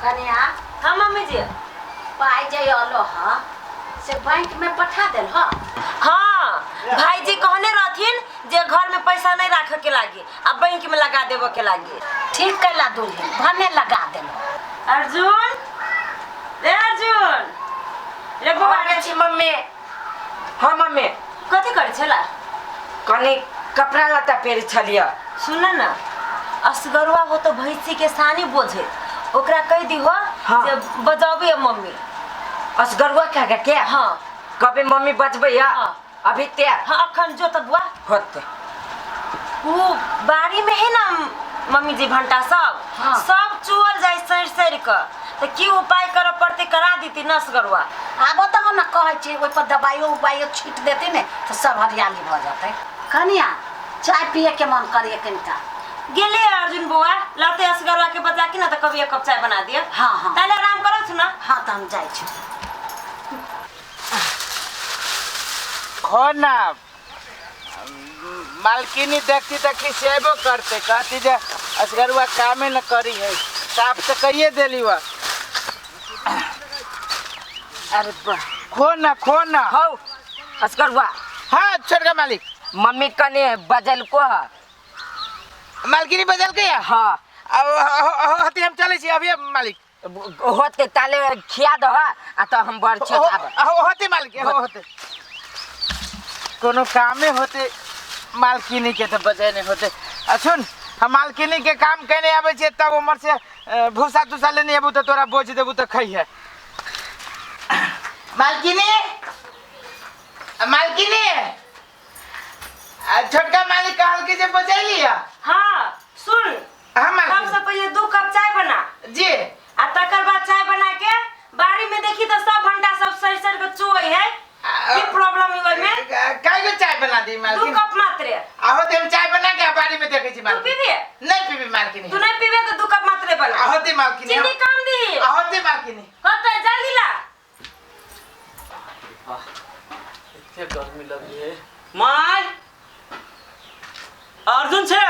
कनिया। हाँ मम्मी जी। पाइ जे अलो ह से बैंक में पठा देल ह। हाँ, भाईजी कहने रहथिन जे घर में पैसा नहीं रखे के लागी आ बैंक में लगा देवे के लागी। ठीक कैला दुल्हन, भने लगा देल। अर्जुन, रे अर्जुन, रे बौआ। रे छी मम्मी। हाँ मम्मी। कथी करै छला? कनी कपड़ा लत्ता पहिरै छलियै। सुन न, असगरुआ हो तो भैंसी के सानी बोझे, ओकरा कह दिहो। हाँ। जे बजाबी मम्मी। असगरुआ खा के क्या? हाँ। कभी मम्मी बजबै है? हाँ। अभी ते हाँ, अखन जो त बुआ। होते। वो बाड़ी में है ना मम्मी जी, भंटा सब। हाँ। सब चुअल जाए सड़ सड़ के, तो की उपाय करे पड़ते, करा दीती नसगरुआ। आबो तऽ हम ने कहै छी, ओहि पर दबाइयो उबाइयो छीट देती ने तऽ सब हरियाली भऽ जेतै। कनिया, चाय पिए के मन करिए कनिका। गेले अर्जुन बुआ लाते असगरुआ के बजा के ना, तो कभी एक कप चाय बना दिया। हाँ, हाँ। ताले आराम करो छु ना। हाँ, तऽ हम जाइ छी। हो ना, मालकिनी देखती तऽ खिसेबो करते, कहती जे असगरुआ कामे न करी है, साफ तऽ करिए देली वा। अरे बा, खो ना, खो ना। हौ असगरुआ। हाँ छोटका मालिक। मम्मी कने बजलको है। मालकिनी बदल गया? हाँ। अब हती, हम चले छी अभी मालिक। होते, ताले खिया दह आ तऽ हम बड़ छी। होते मालिक, होते। कोनो कामे होते मालकिनी के तऽ बजै नहि होते। आ सुन, हम मालकिनी के काम केने आबै छियै, तब उमर से भूसा तूसा लेने अबू तऽ तोरा बोझ देबू तऽ खैहे। मालकिनी, मालकिनी, आ छोटका मालिक कहल कि जे बजैली है। हाँ सुन। हाँ मालकिनी। सबसे पहले 2 कप चाय बना। जी। आ तकर बाद चाय बना के बाड़ी में देखी तो सब भंटा सब सड़ सड़ के चुए है, की प्रॉब्लम है ओइ में? काय गो चाय बना दी 2 मालकिनी? कप मात्रे। आहो ते हम चाय बना के बाड़ी में देखै छी। तू मालकिनी। पीबे? नहीं पीबी मालकिनी। तू नहीं पीबे तो 2 कप मात्रे बना। आहो ते मालकिनी। चीनी कम दी। आहो ते मालकिनी। होते, जल्दी ला। एते गर्मी लगी है my. Arjun छे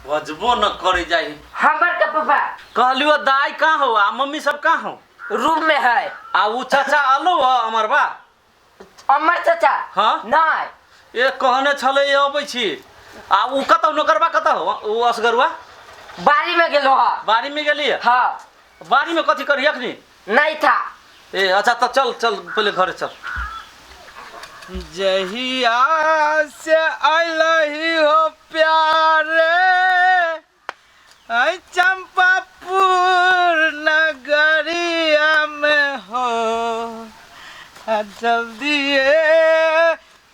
बजबो न करे जाई। हमर के पापा। कहलियो दाई कहाँ हो आ मम्मी सब कहाँ हो? रूम में है। आ उ चाचा आलो हो अमर बा? अमर चाचा? हाँ। नहीं। ए कहने छले अबै छी। आ उ कतौ नौकरबा कतौ हो उ असगरुआ? बाड़ी में गेलो हा। बाड़ी में गेली? हाँ। बाड़ी में कथी करी अखनी? नहीं था। ए अच्छा तो चल चल पहले घरे चल। जहिया से अइलही हो प्यारे ऐ चंपापुर नगरिया में हो, आ जल्दिए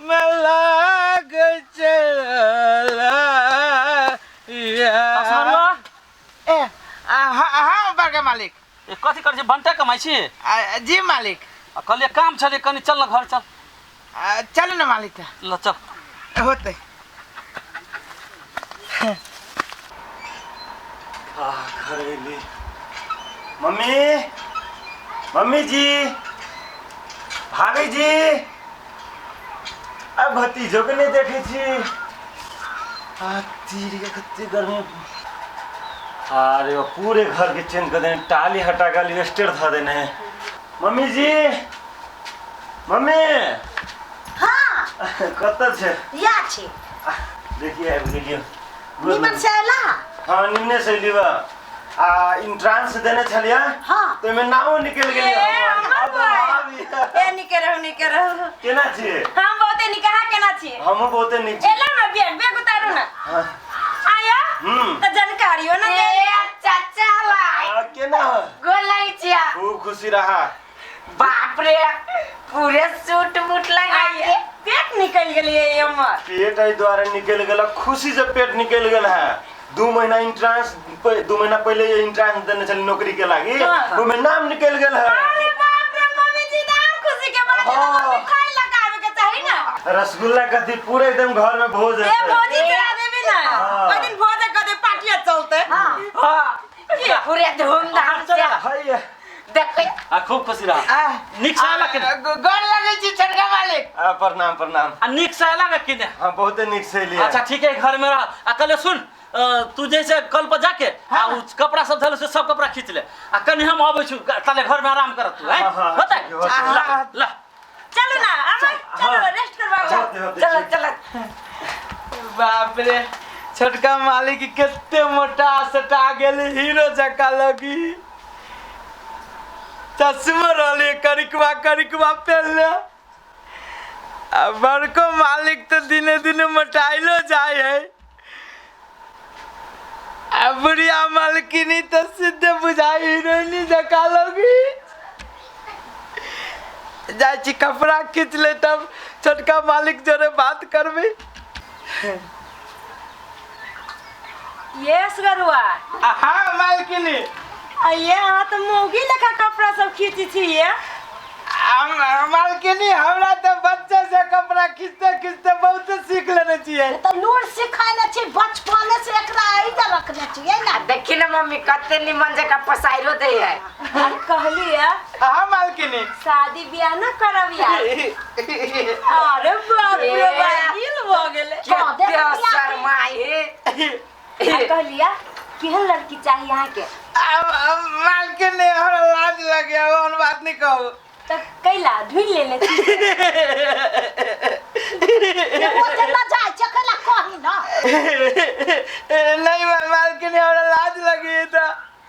में लाग चला। असगरुआ। ए हाँ हाँ बड़का मालिक। ए कथी करै छी, भंटा कमाइ छी? जी मालिक। आ कहलियै काम छलै कनी, चल न घर चल। चलू ना मालिक। ल चल। होते। आ घर एली। मम्मी, मम्मी जी, भाभी जी, आ भतीजो के नहीं देखे छी। आ तीर के कते गर्मी। अरे वो पूरे घर के चेंज कर देने, टाली हटा के लिस्टर ध देने हैं। मम्मी जी, मम्मी। हाँ। कत छे? या छी। देखिए आबि गेलियो। निमन से अयला? हाँ, निमने से अयली बा। आ एंट्रेंस देने छलिया। हाँ। तो एमे नामो निकल गेलै। ए, हमर। हमर अब भाभी। ए निके रहू, निके रहू। केना छियै? हम बहुते निक, अहाँ केना छियै? हमहूँ बहुते नीक छी। एला ना बैग बैग उतारू ना। हाँ। आया। हम्म। त जानकारियो ना दे। ए चाचा भाई। आ केना हो? गोर लगै छियै। खूब खुशी रहा। बाप रे, पूरे सूट बूट लगा के पेट निकल गेलियै हमर। पेट एहि दुआरे निकलि गेल, खुशी से पेट निकलि गेल है। 2 महीना एंट्रेंस, 2 महीना पहले ये एंट्रेंस देने छली नौकरी के लागी, हाँ। ओमे नाम निकलि गेल है। अरे बाप रे मम्मी जी, त आर खुशी के बात है। हाँ। तो मिठाई लगावे के चाही ना। रसगुल्ला कथी, पूरे एकदम घर में भोज ए हेतै। भौजी चढ़ा देबी ना। हाँ। ओइ दिन भोज कऽ दे, पार्टिया चलते। हाँ। हाँ, पूरे धूमधाम से। हैया। देखै। आ खूब खुशी रहा। नीक से आला कि ने? गोर लगै छी छोटका मालिक। आ प्रणाम प्रणाम। आ नीक से आला कि ने? हाँ, बहुते नीक से एलियै। अच्छा ठीक है, घर में रह। आ कहले सुन, तू जैसे कल पर जाके आ उ कपड़ा सब धल से सब कपड़ा खींच ले आ कनी हम अबै छु ताले घर में आराम कर तू हैं हाँ, हाँ, होतै ठीक होतै। ला ला चलू ना अमर चलू रेस्ट करवाओ होते होते चल चल। बाप रे छोटका मालिक कते मोटा सटा गेल हीरो जका लगी चश्मा रहले करिकवा करिकवा पहनले आ बड़को मालिक तो दिने दिने मोटाइलो जाय है आ बुढ़िया मालकिनी तो सीधे बुझाई हीरोइनी जका लगी जाइ छी कपड़ा खींच ले तब छोटका मालिक जोरे बात करबे। यस गरुआ। हाँ मालकिनी। ये हाँ तो मौगी लेखा कपड़ा सब खींची थी ये। मालकिनी हमरा तो बच्चे से कपड़ा खींचते खींचते बहुत सीख लेने छियै। तो लूर सिखाने छी बचपने से एकरा इधर रखने छियै ना। देखी ना मम्मी कते निमन जका पसाइरो दे है। और कहली है हाँ मालकिनी शादी ब्याह ना करब यार। अरे बाप रे बाप दिल भ गेलै। कते शर्माई है। कहलिया केहन लड़की चाहिए यहाँ के? मालकिनी हमरा लाज लगे ओहन बात नहीं कहू। तो कैला ढूंढ लेले छी। ओ चला जाय छै कैला कही ना। नहीं मालकिनी हमरा लाज लगे त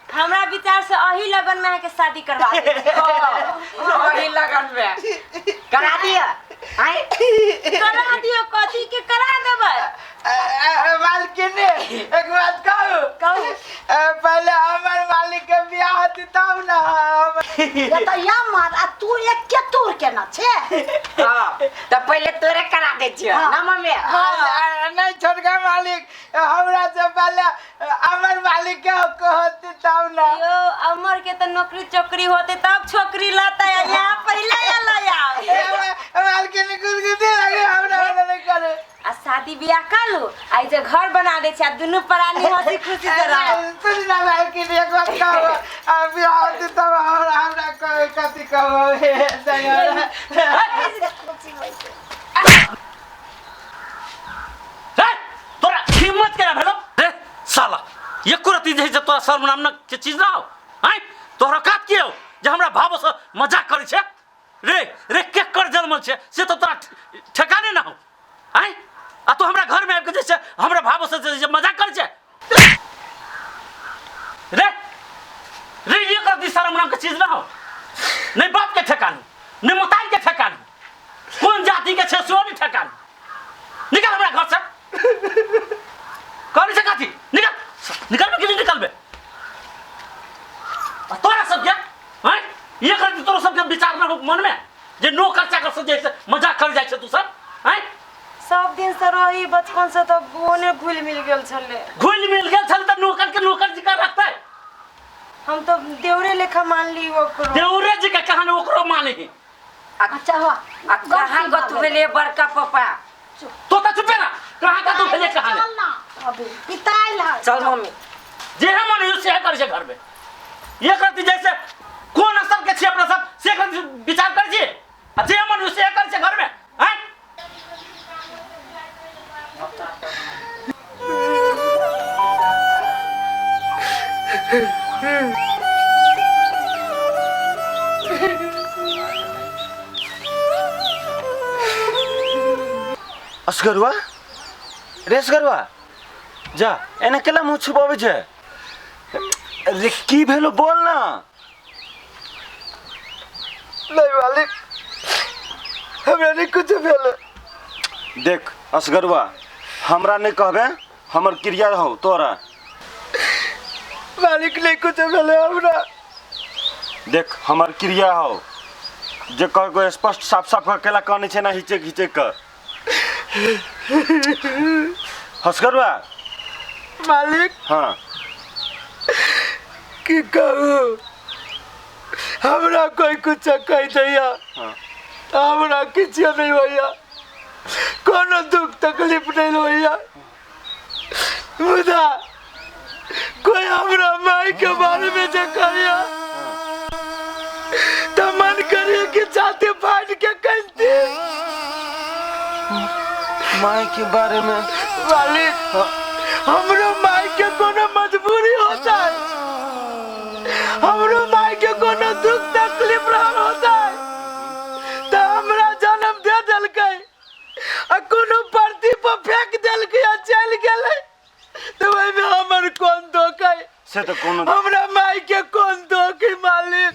हमरा विचार से अही लगन में अहाँ के शादी करवा दे। अही लगन में करा दिया आय करा दियो कथी के करा देबै? मालकिनी एक बात कहू? कहू। पहले हमर मालिक के बियाह होती तब ना। ये तो या मार आ तू एक के तूर के ना छे। हां त पहले तोरे करा दे छियो ना मम्मी। नहीं छोटका मालिक हमरा से पहले हमर मालिक के होती तब ना। यो अमर के त नौकरी चोकरी होते तब छोकरी लाता है यहाँ पहले या लाया। मालकिनी गुदगुदी लगे हमरा नहीं करे। आ शादी ब्याह कर लो आ जे घर बना दे छै आ दुनू प्राणी हंसी खुशी से रह। सुन ना मालकिनी एक बात कहू आ बियाह होती तब हमरा हमरा कहे कथी कहू। तोरा हिम्मत केना भेलो रे साला एको रति जे तोरा शर्म नाम के चीज ना हो हैं तोरा कात के हो जे हमरा भाव से मजाक करै छै रे रे के कर जन्मल छै से तो तोरा ठेकाने ना हो हैं आ तू हमरा घर में आबि के जे हमरा भाव से जे मजाक करै छै रे रे ये कर दी शर्म नाम के चीज ना हो। नहीं बाप के ठेकान नहीं मताई के ठेकान कोन जाति के छै सेहो नहीं ठेकान। निकल हमरा घर से कौन से काथी निकल निकलबे कि नहीं निकलबे तोरा सब के हैं ये कर तोरा सब के विचार ना हो मन में जे नौकर चाकर से जैसे मजाक कर जाय छै तू सब हैं। सब दिन से रही बचपन से तो ओने घुल मिल गेल छले। घुल मिल गेल छले त नौकर के नौकर जी का रखतै। हम तो देवरे लेखा मान ली ओकरो। देवरे जी का कहानी ओकरो माने ही। अच्छा हो आ कहां गत भेले बड़का पापा? तो त चुपे ना कहां का तू भेले कहानी? चल ना अभी पिताइल है। चल मम्मी जे हम मन से कर छै घर में ये करती जैसे कोन असर के छी अपना सब से कर विचार कर छी आ जे मन से कर छै घर में हैं। असगरुआ रे असगरुआ जा एना केला मुँह छुपाबै छै रे की भेलो बोल ना। नहीं मालिक हमरा नहीं कुछ भेलो। देख असगरुआ हमरा नहीं कहबे हमर क्रिया रहो तोरा। मालिक नहीं कुछ भेलो हमरा। देख हमर क्रिया हो जे कह को स्पष्ट साफ साफ केला कहने छै ना हिचे घिचे के। हसगरुआ मालिक हाँ की कहू हमरा कोई कुछ कह दैया हाँ हमरा किछु नहीं होइया कोनो दुख तकलीफ नहीं होइया मुदा कोई हमरा माई के बारे में जे कहिया तो मन करिए कि छाती फाड़ के कहती माई के बारे में। मालिक हमरो माई के कोनो मजबूरी होता है, हमरो माई के कोनो दुख तकलीफ रहल होता है तो हमरा जन्म दे देलकै आ कोनो परती पर फेंक देलकै आ चलि गेलै, तो ओहिमे हमर कोन दोख है? से तो कोनो हमरा माई के कोन दोख है मालिक?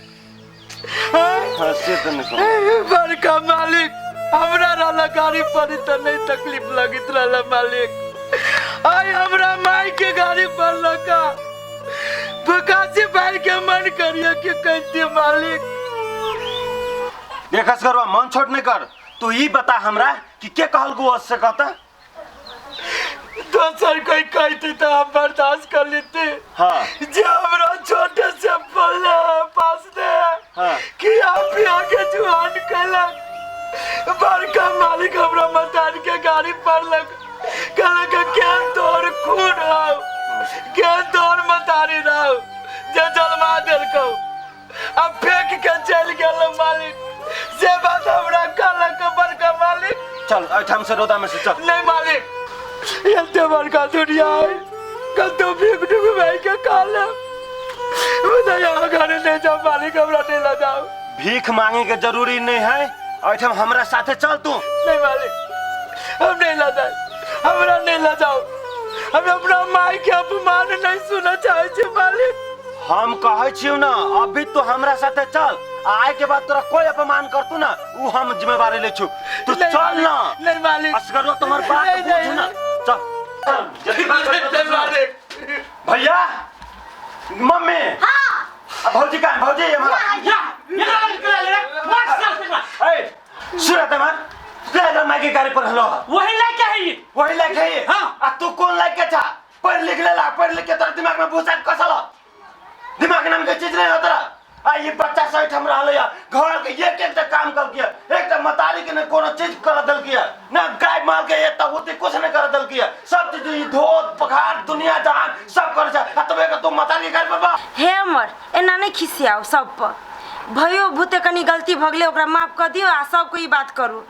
हाँ, से तो नहीं कोनो। बड़का मालिक, हमरा रहला गाड़ी पर तो नहीं तकलीफ लगित रहला मालिक। आइ हमरा माई के गाड़ी पर लगा बकासी भाई के मन करिए कि कहती मालिक। देख असगरवा, मन छोट नहीं कर, तू ई बता हमरा कि के कहल गो से कहता? दोसर कोई कहती तो हम बर्दाश्त कर लेते। हाँ। जे हमरा छोटे से पल्ले पास दे। हाँ। कि आप भी आगे जुआन कलक बड़का मालिक हमरा मतान के गाड़ी पर लग कहलक के तोर खून हो, के तोर मतारी रहो जे जलमा देलकौ, अब फेंक के चल गेल मालिक। से बात हमरा कहलक बड़का मालिक। चल एठाम से रोदा में से चल। नहीं मालिक, एते बड़का दुनिया है, कतौ भीख डुबा के खा लेब। यहाँ घर नहीं जाओ मालिक, हमरा नहीं ला जाओ। भीख मांगे के जरूरी नहीं है, एठाम हमरा साथे चल तू। नहीं मालिक, हम नहीं ला जाए, हमरा नहीं ला जाओ। हम अपना माई के अपमान नहीं सुनना चाहे छे मालिक। हम कहै छियौ ना, अभी तू हमरा साथे चल, आए के बाद तोरा कोई अपमान करतू ना उ हम जिम्मेवारी ले छु। तू चल ना। नहीं मालिक, असगरवा तुम्हार बात बुझू ना, चल। मालिक भैया, मम्मी, हाँ भौजी कहाँ है? भौजी हमारा या ये लगा ले रे मार साल से। ए सुरत मार तेरा माई के गाड़ी पर हलो वही लायक है ये, वही लायक है ये। हाँ। आ तू कौन लायक के छा? पढ़ लिख लेला, पढ़ लिख के तोरा दिमाग में भूसा कसल, दिमाग नाम के चीज नहीं होतरा। आ ये बच्चा सहित हम रहले या घर के एक एक काम कर किया, एक त मतारी के ने कोनो चीज कर दल किया ना, गाय माल के एता होते कुछ नहीं कर दल किया, सब चीज ई धोत पखार दुनिया जहान सब कर छ। आ तबे के तू मतारी के गाड़ी पर बा। हे अमर, एना नहीं खिसियाओ सब पर। भयो भूते कनी गलती भगले ओकरा माफ कर दियो आ सबको ई बात करू।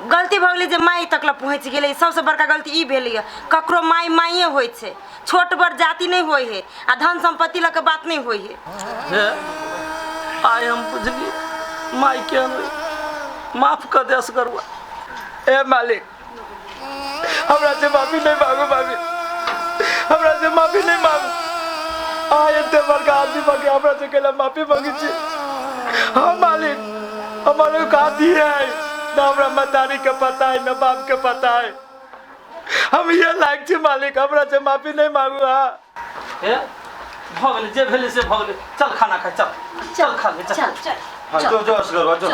गलती भगले जे माई तक ल पहुँच गेलै, सबसे बड़का गलती ई भेलै। ककरो माई माइए होइ छै, छोट बड़ जाति नहीं होइ है आ धन संपत्ति लऽ के बात नहीं होइ है। आइ हम बुझलिए माई के माफ कर दे असगरवा। ए मालिक, हमरा से माफी नहीं मांगो माफी, हमरा से माफी नहीं मांगो। आ एते बड़का आदमी बन हमरा से केला माफी मांगे छी। हाँ मालिक, हमारे काती है ना, हमरा मतारी के पता है ना बाप के पता है। हम ये लायक छी मालिक, हमरा से माफी नहीं मांगू। हाँ ए भऽ गेलै, जे भेलै से भऽ गेलै। चल खाना खा, चल चल खा ले, चल चल चल। हां जो जो असगरवा जो।